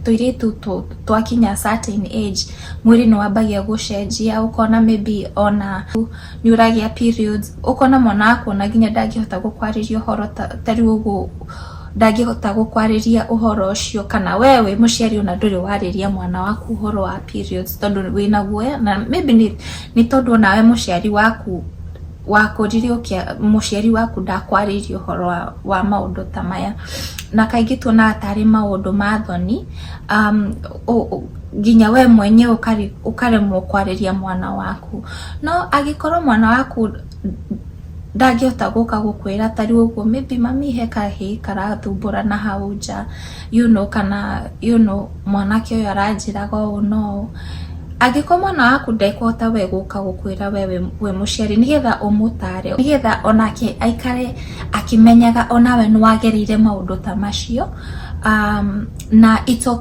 Tũirĩtu twakinya certain age, mwĩrĩ nĩ wambagia gũcenjia, ũkona maybe ona nĩ ũragĩa periods, ũkona mwana waku ona nginya ndangĩhota gũkwarĩria ũhoro ta rĩu ũguo, ndangĩhota gũkwarĩria ũhoro ũcio, kana we wĩ mũciari ona ndũrĩ warĩria mwana waku ũhoro wa periods tondũ wĩna guoya, na maybe nĩ tondũ onawe mũciari waku wakũrire ũkĩa mũciari waku ndakwarĩirie ũhoro wa maũndũ ta maya, na kaingĩ tuonaga tarĩ maũndũ ma thoni, nginya we mwenyewe ũkaremwo kwarĩria mwana waku. No angĩkorwo mwana waku ndangĩhota gũka gũkwĩra ta rĩu ũguo, maybe, "Mami, he kahĩĩ karathumbũra na hau nja," kana "Mwanake ũyũ aranjĩraga ũũ na ũũ," angĩkorwo mwana waku ndekũhota we gũka gũkwĩra we wĩ mũciari nĩgetha ũmũtare, nĩgetha onake aikare akĩmenyaga onawe nĩ wagereire maũndũ ta macio, na it's okay.